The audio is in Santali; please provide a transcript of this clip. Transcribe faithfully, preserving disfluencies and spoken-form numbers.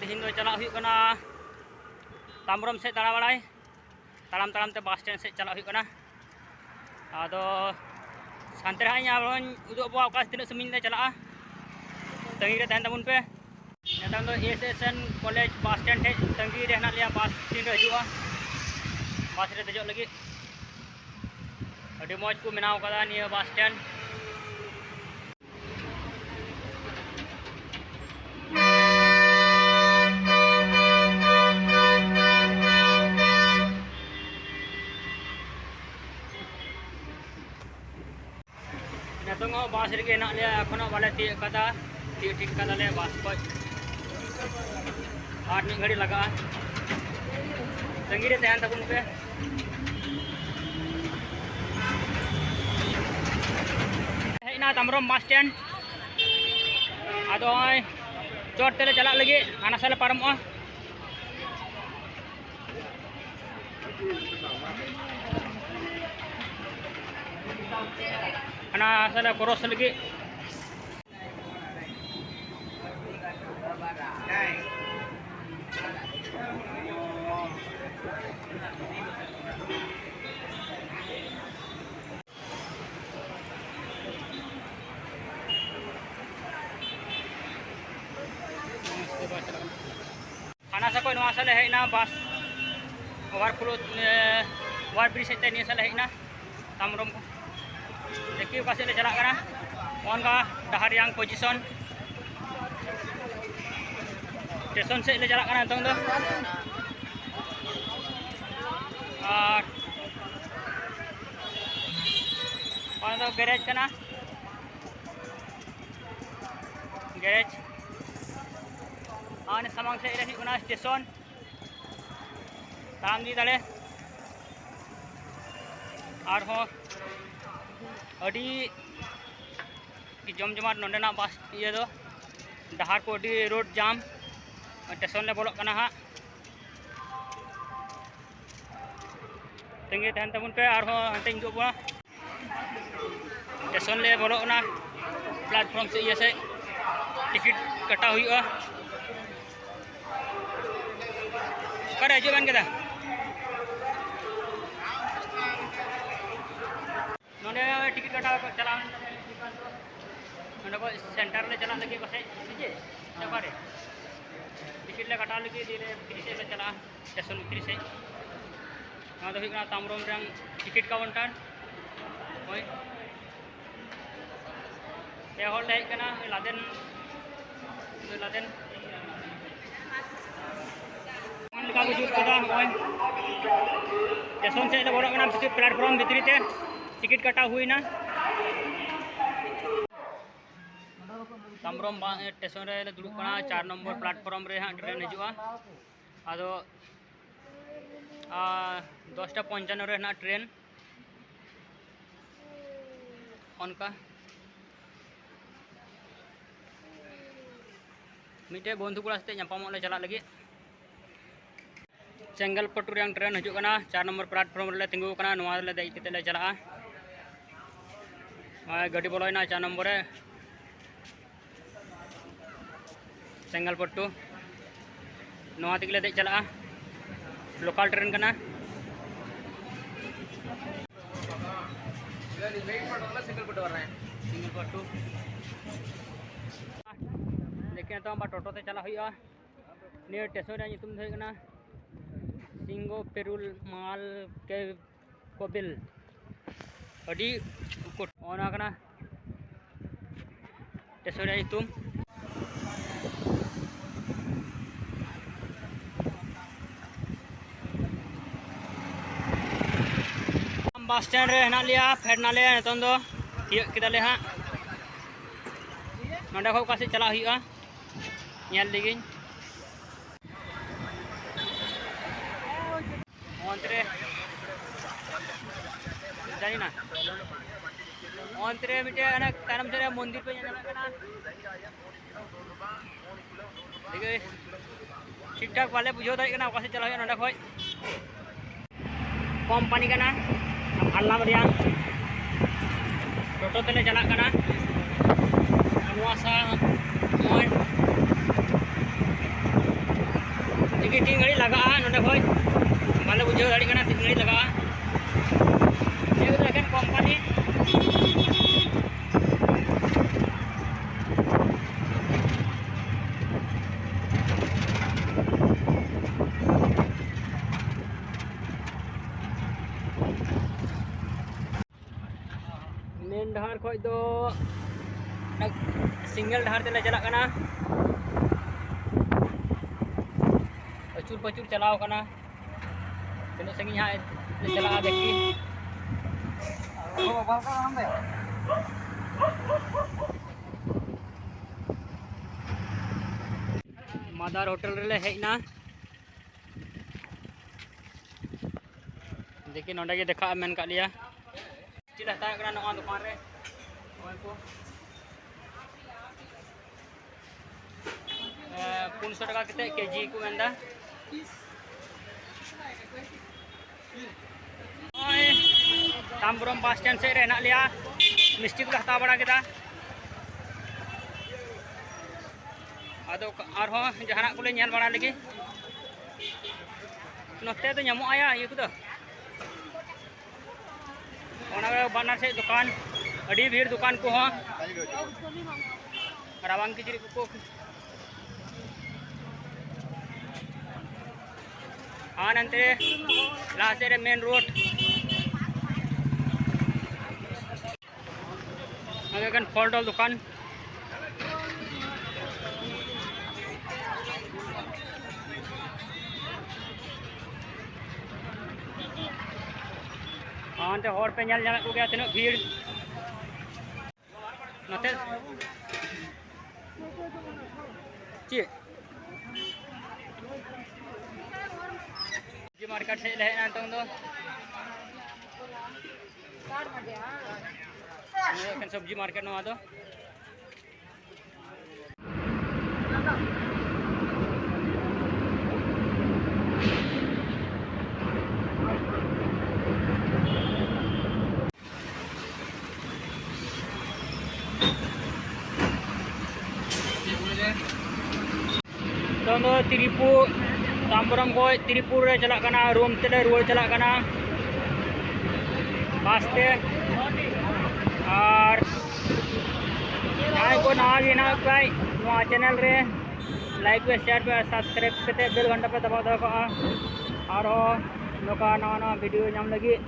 ᱛᱮᱦᱮᱧ ᱫᱚ ᱪᱟᱞᱟᱜ ᱦᱩᱭᱩᱜ ᱠᱟᱱᱟ ᱛᱟᱢᱵᱨᱚᱢ ᱥᱮᱫ ᱫᱟᱬᱟ ᱵᱟᱲᱟᱭ᱾ ᱛᱟᱲᱟᱢ ᱛᱟᱲᱟᱢ ᱛᱮ ᱵᱟᱥ ᱥᱴᱮᱱᱰ ᱥᱮᱫ ᱪᱟᱞᱟᱜ ᱦᱩᱭᱩᱜ ᱠᱟᱱᱟ᱾ ᱟᱫᱚ ᱦᱟᱱᱛᱮ ᱨᱮ ᱦᱟᱸᱜ ᱤᱧ ᱟᱨᱦᱚᱸᱧ ᱩᱫᱩᱜ ᱟᱵᱚᱣᱟ ᱚᱠᱟ ᱛᱤᱱᱟᱹᱜ ᱥᱟᱺᱜᱤᱧ ᱞᱮ ᱪᱟᱞᱟᱜᱼᱟ᱾ ᱛᱟᱺᱜᱤ ᱨᱮ ᱛᱟᱦᱮᱱ ᱛᱟᱵᱚᱱ ᱯᱮ᱾ ᱱᱤᱛᱚᱝ ᱫᱚ S S N college bus stand ᱴᱷᱮᱡ ᱛᱟᱺᱜᱤ ᱨᱮ ᱦᱮᱱᱟᱜ ᱞᱮᱭᱟ, ᱵᱟᱥ ᱛᱤᱱ ᱨᱮ ᱦᱤᱡᱩᱜᱼᱟ, ᱵᱟᱥ ᱨᱮ ᱫᱮᱡᱚᱜ ᱞᱟᱹᱜᱤᱫ᱾ ᱟᱹᱰᱤ ᱢᱚᱡᱽ ᱠᱚ ᱵᱮᱱᱟᱣ ᱠᱟᱫᱟ ᱱᱤᱭᱟᱹ ᱵᱟᱥ ᱥᱴᱮᱱᱰ᱾ ᱱᱤᱛᱚᱝ ᱦᱚᱸ ᱵᱟᱥ ᱨᱮᱜᱮ ᱦᱮᱱᱟᱜ ᱞᱮᱭᱟ, ᱮᱠᱷᱚᱱᱳ ᱵᱟᱞᱮ ᱛᱤᱭᱳᱜ ᱠᱟᱫᱟ, ᱛᱤᱭᱳᱜ ᱴᱷᱤᱠ ᱠᱟᱫᱟᱞᱮ ᱵᱟᱥ ᱠᱷᱚᱡ᱾ ᱟᱨ ᱢᱤᱫ ᱜᱷᱟᱹᱲᱤᱡ ᱞᱟᱜᱟᱜᱼᱟ, ᱛᱟᱺᱜᱤ ᱨᱮ ᱛᱟᱦᱮᱱ ᱛᱟᱵᱚᱱ ᱯᱮ᱾ ᱦᱮᱡ ᱮᱱᱟ ᱛᱟᱢᱵᱨᱚᱢ ᱵᱟᱥ ᱥᱴᱮᱱᱰ᱾ ᱟᱫᱚ ᱱᱚᱜᱼᱚᱭ ᱪᱚᱴ ᱛᱮᱞᱮ ᱪᱟᱞᱟᱜ ᱞᱟᱹᱜᱤᱫ, ᱦᱟᱱᱟ ᱥᱟᱞᱮ ᱯᱟᱨᱚᱢᱚᱜᱼᱟ᱾ ᱦᱟᱱᱟ ᱥᱟᱞᱮ ᱠᱨᱚᱥ ᱞᱟᱹᱜᱤᱫ᱾ ᱦᱟᱱᱟ ᱥᱟ ᱠᱷᱚᱱ ᱱᱚᱣᱟ ᱥᱟ ᱞᱮ ᱦᱮᱡ ᱮᱱᱟ, ᱵᱟᱥ ᱚᱵᱷᱟᱨ ᱯᱷᱞᱳ, ᱮ, ᱚᱵᱷᱟᱨ ᱵᱨᱤᱡᱽ ᱥᱮᱫ ᱛᱮ ᱱᱤᱭᱟᱹ ᱥᱟ ᱞᱮ ᱦᱮᱡ ᱮᱱᱟ᱾ ᱛᱟᱢᱨᱚᱢ ᱠᱚ ᱫᱮᱠᱷᱤ ᱚᱠᱟ ᱥᱮᱫ ᱞᱮ ᱪᱟᱞᱟᱜ ᱠᱟᱱᱟ᱾ ᱱᱚᱜᱼᱚ ᱱᱚᱝᱠᱟ ᱰᱟᱦᱟᱨ ᱨᱮᱭᱟᱝ ᱯᱚᱡᱤᱥᱚᱱ, ᱥᱴᱮᱥᱚᱱ ᱥᱮᱫ ᱞᱮ ᱪᱟᱞᱟᱜ ᱠᱟᱱᱟ ᱱᱤᱛᱚᱝ ᱫᱚ᱾ ᱟᱨ ᱚᱱᱟ ᱫᱚ ᱜᱮᱨᱮᱡᱽ ᱠᱟᱱᱟ, ᱜᱮᱨᱮᱡᱽ᱾ ᱟᱨ ᱥᱟᱢᱟᱝ ᱥᱮᱫ ᱨᱮ ᱦᱩᱭᱩᱜ ᱠᱟᱱᱟ ᱥᱴᱮᱥᱚᱱ, ᱛᱟᱲᱟᱢ ᱤᱫᱤ ᱫᱟᱲᱮ᱾ ᱟᱨᱦᱚᱸ ᱟᱹᱰᱤ ᱡᱚᱢ ᱡᱚᱢᱟᱴ ᱱᱚᱸᱰᱮᱱᱟᱜ ᱵᱟᱥ ᱤᱭᱟᱹ ᱫᱚ, ᱰᱟᱦᱟᱨ ᱠᱚ ᱟᱹᱰᱤ ᱨᱳᱰ ᱡᱟᱢ᱾ ᱥᱴᱮᱥᱚᱱ ᱞᱮ ᱵᱚᱞᱚᱜ ᱠᱟᱱᱟ ᱦᱟᱸᱜ, ᱛᱟᱺᱜᱤ ᱛᱟᱦᱮᱱ ᱛᱟᱵᱚᱱ ᱯᱮ᱾ ᱟᱨᱦᱚᱸ ᱦᱟᱱᱛᱮᱧ ᱩᱫᱩᱜ ᱟᱵᱚᱱᱟ, ᱥᱴᱮᱥᱚᱱ ᱞᱮ ᱵᱚᱞᱚᱜ ᱠᱟᱱᱟ, ᱯᱞᱟᱴᱯᱷᱨᱚᱢ ᱥᱮ ᱤᱭᱟᱹ ᱥᱮᱫ ᱴᱤᱠᱤᱴ ᱠᱟᱴᱟᱣ ᱦᱩᱭᱩᱜᱼᱟ᱾ ᱚᱠᱟᱨᱮ ᱦᱤᱡᱩᱜ ᱢᱮᱱ ᱠᱮᱫᱟ? ᱱᱚᱰᱮ ᱴᱤᱠᱤᱴ ᱠᱟᱴᱟᱣ ᱠᱚ ᱪᱟᱞᱟᱣ ᱞᱮᱱ ᱛᱟᱞᱮᱭᱟ᱾ ᱱᱚᱰᱮ ᱠᱷᱚᱱ ᱥᱮᱱᱴᱟᱨ ᱞᱮ ᱪᱟᱞᱟᱜ ᱞᱟᱹᱜᱤᱫ ᱯᱟᱥᱮᱡ, ᱥᱮ ᱪᱮᱫ? ᱥᱮ ᱚᱠᱟᱨᱮ? ᱴᱤᱠᱤᱴ ᱞᱮ ᱠᱟᱴᱟᱣ ᱞᱟᱹᱜᱤᱫ, ᱫᱤᱭᱮ ᱵᱷᱤᱛᱨᱤ ᱥᱮᱫ ᱞᱮ ᱪᱟᱞᱟᱜᱼᱟ, ᱥᱴᱮᱥᱚᱱ ᱵᱷᱤᱛᱨᱤ ᱥᱮᱫ᱾ ᱱᱚᱣᱟ ᱫᱚ ᱦᱩᱭᱩᱜ ᱠᱟᱱᱟ ᱛᱟᱢᱵᱨᱚᱢ ᱨᱮᱱᱟᱜ ᱴᱤᱠᱤᱴ ᱠᱟᱣᱩᱱᱴᱟᱨ᱾ ᱦᱳᱭ, ᱯᱮ ᱦᱚᱲ ᱞᱮ ᱦᱮᱡ ᱠᱟᱱᱟ, ᱞᱟᱫᱮᱱ, ᱞᱟᱫᱮᱱ᱾ ᱞᱮᱠᱟ ᱠᱚ ᱡᱩᱛ ᱠᱟᱫᱟ, ᱱᱚᱜᱼᱚᱭ ᱥᱴᱮᱥᱚᱱ ᱥᱮᱫ ᱞᱮ ᱵᱚᱞᱚᱜ ᱠᱟᱱᱟ, ᱵᱷᱤᱛᱤᱨ ᱯᱞᱟᱴᱯᱷᱚᱨᱢ ᱵᱷᱤᱛᱨᱤ ᱛᱮ ᱴᱤᱠᱤᱴ ᱠᱟᱴᱟᱣ ᱦᱩᱭᱱᱟ᱾ ᱛᱟᱢᱵᱨᱚᱢ ᱵᱟ-, ᱥᱴᱮᱥᱚᱱ ᱨᱮ ᱞᱮ ᱫᱩᱲᱩᱵ ᱠᱟᱱᱟ, ᱪᱟᱨ ᱱᱚᱢᱵᱚᱨ ᱯᱞᱟᱴᱯᱷᱚᱨᱢ ᱨᱮ ᱦᱟᱸᱜ ᱴᱨᱮᱱ ᱦᱤᱡᱩᱜᱼᱟ᱾ ᱟᱫᱚ, ᱟᱨ, ᱫᱚᱥᱴᱟ ᱯᱚᱧᱪᱟᱱᱱᱚ ᱨᱮ ᱦᱮᱱᱟᱜ ᱴᱨᱮᱱ᱾ ᱚᱱᱠᱟ ᱢᱤᱫᱴᱮᱡ ᱵᱚᱱᱫᱷᱩ ᱠᱚᱲᱟ ᱥᱟᱛᱮ ᱧᱟᱯᱟᱢᱚᱜ ᱞᱮ ᱪᱟᱞᱟᱜ ᱞᱟᱹᱜᱤᱫ᱾ ᱪᱮᱝᱜᱮᱞᱯᱟᱴᱩ ᱨᱮᱭᱟᱝ ᱴᱨᱮᱱ ᱦᱤᱡᱩᱜ ᱠᱟᱱᱟ, ᱪᱟᱨ ᱱᱚᱢᱵᱚᱨ ᱯᱞᱟᱴᱯᱷᱚᱨᱢ ᱨᱮᱞᱮ ᱛᱤᱸᱜᱩ ᱟᱠᱟᱱᱟ, ᱱᱚᱣᱟ ᱨᱮᱞᱮ ᱫᱮᱡ ᱠᱟᱛᱮ ᱞᱮ ᱪᱟᱞᱟᱜᱼᱟ᱾ ᱱᱚᱜᱼᱚᱭ ᱜᱟᱹᱰᱤ ᱵᱚᱞᱚᱭᱮᱱᱟ ᱪᱟᱨ ᱱᱚᱢᱵᱚᱨ ᱨᱮ᱾ ᱪᱮᱝᱜᱮᱞᱯᱟᱴᱩ, ᱱᱚᱣᱟ ᱛᱮᱜᱮ ᱞᱮ ᱫᱮᱡ ᱪᱟᱞᱟᱜᱼᱟ, ᱞᱳᱠᱟᱞ ᱴᱨᱮᱱ ᱠᱟᱱᱟ᱾ ᱥᱮᱝᱜᱮᱞᱯᱟᱴᱩ᱾ ᱞᱮᱠᱤᱱ ᱱᱤᱛᱚᱜ ᱟᱵᱟᱨ ᱴᱳᱴᱳ ᱛᱮ ᱪᱟᱞᱟᱜ ᱦᱩᱭᱩᱜᱼᱟ᱾ ᱱᱤᱭᱟᱹ ᱥᱴᱮᱥᱚᱱ ᱨᱮᱭᱟᱜ ᱧᱩᱛᱩᱢ ᱫᱚ ᱦᱩᱭᱩᱜ ᱠᱟᱱᱟ ᱥᱤᱝᱜᱚ ᱯᱮᱨᱩᱞ ᱢᱟᱞ ᱠᱮ ᱠᱚᱵᱤᱞ᱾ ᱟᱹᱰᱤ ᱩᱠᱩᱴ᱾ ᱱᱚᱜᱼᱚ ᱱᱚᱣᱟ ᱠᱟᱱᱟ ᱥᱴᱮᱥᱚᱱ ᱨᱮᱭᱟᱜ ᱧᱩᱛᱩᱢ᱾ ᱵᱟᱥ ᱥᱴᱮᱱᱰ ᱨᱮ ᱦᱮᱱᱟᱜ ᱞᱮᱭᱟ, ᱯᱷᱮᱰ ᱱᱟᱞᱮ ᱱᱤᱛᱚᱝ ᱫᱚ᱾ ᱛᱤᱭᱳᱜ ᱠᱮᱫᱟᱞᱮ ᱦᱟᱸᱜ᱾ ᱱᱚᱸᱰᱮ ᱠᱷᱚᱱ ᱚᱠᱟ ᱥᱮᱫ ᱪᱟᱞᱟᱜ ᱦᱩᱭᱩᱜᱼᱟ, ᱧᱮᱞ ᱞᱮᱜᱤᱧ᱾ ᱚᱱᱛᱮ ᱨᱮ, ᱡᱟᱱᱤ ᱱᱟ᱾ ᱚᱱᱛᱮ ᱨᱮ ᱢᱤᱫᱴᱮᱡ ᱚᱱᱮ ᱛᱟᱭᱱᱚᱢ ᱥᱮᱫ ᱨᱮ ᱢᱚᱱᱫᱤᱨ ᱯᱮ ᱧᱮᱞ ᱧᱟᱢᱮᱫ ᱠᱟᱱᱟ᱾ ᱴᱷᱤᱠ ᱴᱷᱟᱠ ᱵᱟᱞᱮ ᱵᱩᱡᱷᱟᱹᱣ ᱫᱟᱲᱮᱭᱟᱜ ᱠᱟᱱᱟ ᱚᱠᱟ ᱥᱮᱫ ᱪᱟᱞᱟᱜ ᱦᱩᱭᱩᱜᱼᱟ ᱱᱚᱸᱰᱮ ᱠᱷᱚᱡ᱾ ᱠᱚᱢᱯᱟᱱᱤ ᱠᱟᱱᱟ ᱵᱷᱟᱞᱞᱟᱢ ᱨᱮᱭᱟᱜ᱾ ᱴᱳᱴᱳ ᱛᱮᱞᱮ ᱪᱟᱞᱟᱜ ᱠᱟᱱᱟ᱾ ᱱᱚᱣᱟ ᱥᱟ-, ᱱᱚᱜᱼᱚᱭ ᱛᱤᱱ ᱜᱷᱟᱹᱲᱤᱡ ᱞᱟᱜᱟᱜᱼᱟ ᱱᱚᱸᱰᱮ ᱠᱷᱚᱡ, ᱵᱟᱞᱮ ᱵᱩᱡᱷᱟᱹᱣ ᱫᱟᱲᱮᱭᱟᱜ ᱠᱟᱱᱟ ᱛᱤᱱ ᱜᱷᱟᱹᱲᱤᱡ ᱞᱟᱜᱟᱜᱼᱟ᱾ ᱱᱤᱭᱟᱹ ᱠᱚᱫᱚ ᱮᱠᱮᱱ ᱠᱳᱢᱯᱟᱱᱤ᱾ ᱢᱮᱱ ᱰᱟᱦᱟᱨ ᱠᱷᱚᱡ ᱫᱚ ᱥᱤᱝᱜᱮᱞ ᱰᱟᱦᱟᱨ ᱛᱮᱞᱮ ᱪᱟᱞᱟᱜ ᱠᱟᱱᱟ᱾ ᱟᱹᱪᱩᱨ ᱯᱟᱹᱪᱩᱨ ᱪᱟᱞᱟᱣ ᱠᱟᱱᱟ᱾ ᱛᱤᱱᱟᱹᱜ ᱥᱟᱺᱜᱤᱧ ᱦᱟᱸᱜ ᱞᱮ ᱪᱟᱞᱟᱜᱼᱟ ᱫᱮᱠᱷᱤ᱾ ᱢᱟᱫᱟᱨ ᱦᱳᱴᱮᱞ ᱨᱮᱞᱮ ᱦᱮᱡ ᱮᱱᱟ᱾ ᱫᱮᱠᱷᱤ ᱱᱚᱸᱰᱮ ᱜᱮ ᱫᱮᱠᱷᱟᱜᱼᱟ ᱢᱮᱱ ᱠᱟᱜ ᱞᱮᱭᱟ᱾ ᱪᱮᱫ ᱞᱮ ᱦᱟᱛᱟᱣᱮᱫ ᱠᱟᱱᱟ ᱱᱚᱣᱟ ᱫᱚᱠᱟᱱ ᱨᱮ? ᱱᱚᱜᱼᱚᱭ ᱠᱚ, ᱮ, ᱯᱩᱱᱥᱚ ᱴᱟᱠᱟ ᱠᱟᱛᱮ ᱠᱮᱡᱤ ᱠᱚ ᱢᱮᱱᱫᱟ᱾ ᱱᱚᱜᱼᱚᱭ ᱛᱟᱢᱵᱨᱚᱢ ᱵᱟᱥ ᱥᱴᱮᱱᱰ ᱥᱮᱫ ᱨᱮ ᱦᱮᱱᱟᱜ ᱞᱮᱭᱟ, ᱢᱤᱥᱴᱤ ᱠᱚᱞᱮ ᱦᱟᱛᱟᱣ ᱵᱟᱲᱟ ᱠᱮᱫᱟ᱾ ᱟᱫᱚ ᱟᱨᱦᱚᱸ ᱡᱟᱦᱟᱱᱟᱜ ᱠᱚᱞᱮ ᱧᱮᱞ ᱵᱟᱲᱟ ᱞᱮᱜᱮ᱾ ᱱᱚᱛᱮ ᱫᱚ ᱧᱟᱢᱚᱜᱼᱟ ᱭᱟ ᱤᱭᱟᱹ ᱠᱚᱫᱚ᱾ ᱚᱱᱟ ᱵᱟᱱᱟᱨ ᱥᱮᱫ ᱫᱚᱠᱟᱱ, ᱟᱹᱰᱤ ᱵᱷᱤᱲ ᱫᱚᱠᱟᱱ ᱠᱚᱦᱚᱸ᱾ ᱨᱟᱵᱟᱝ ᱠᱤᱪᱨᱤᱡ ᱠᱚᱠᱚ᱾ ᱟᱨ ᱱᱟᱱᱛᱮ ᱞᱟᱦᱟ ᱥᱮᱫ ᱨᱮ ᱢᱮᱱ ᱨᱳᱰ᱾ ᱟᱫᱚ ᱮᱠᱷᱮᱱ ᱯᱷᱚᱞ ᱰᱚᱞ ᱫᱚᱠᱟᱱ᱾ ᱟᱨ ᱚᱱᱛᱮ ᱦᱚᱲ ᱯᱮ ᱧᱮᱞ ᱧᱟᱢᱮᱫ ᱠᱚᱜᱮᱭᱟ, ᱛᱤᱱᱟᱹᱜ ᱵᱷᱤᱲ ᱱᱚᱛᱮ᱾ ᱪᱮᱫ? ᱥᱚᱵᱽᱡᱤ ᱢᱟᱨᱠᱮᱴ ᱥᱮᱫ ᱞᱮ ᱦᱮᱡ ᱮᱱᱟ ᱱᱤᱛᱚᱝ ᱫᱚ᱾ ᱱᱚᱣᱟ ᱫᱚ ᱮᱠᱷᱮᱱ ᱥᱚᱵᱽᱡᱤ ᱢᱟᱨᱠᱮᱴ ᱱᱚᱣᱟ ᱫᱚ᱾ ᱱᱤᱛᱚᱝ ᱫᱚ ᱛᱤᱨᱤᱯᱩ-, ᱨᱟᱢᱵᱚᱨᱚᱢ ᱠᱷᱚᱱ ᱛᱨᱤᱯᱩᱨ ᱨᱮ ᱪᱟᱞᱟᱜ ᱠᱟᱱᱟ, ᱨᱩᱢ ᱛᱮᱞᱮ ᱨᱩᱣᱟᱹᱲ ᱪᱟᱞᱟᱜ ᱠᱟᱱᱟ ᱵᱟᱥ ᱛᱮ᱾ ᱟᱨ ᱡᱟᱦᱟᱸᱭ ᱠᱚ ᱱᱟᱣᱟ ᱜᱮ ᱦᱮᱱᱟᱜ ᱠᱷᱟᱡ ᱱᱚᱣᱟ ᱪᱮᱱᱮᱞ ᱨᱮ ᱞᱟᱭᱤᱠ ᱯᱮ, ᱥᱮᱭᱟᱨ ᱯᱮ, ᱥᱟᱵᱥᱠᱨᱟᱭᱤᱵ ᱠᱟᱛᱮ ᱵᱮᱞ ᱜᱷᱚᱱᱴᱟ ᱯᱮ ᱫᱟᱵᱟᱣ ᱫᱚᱦᱚ ᱠᱟᱜᱼᱟ᱾ ᱟᱨᱦᱚᱸ ᱱᱚᱝᱠᱟ ᱱᱟᱣᱟ ᱱᱟᱣᱟ ᱵᱷᱤᱰᱤᱭᱳ ᱧᱟᱢ ᱞᱟᱹᱜᱤᱫ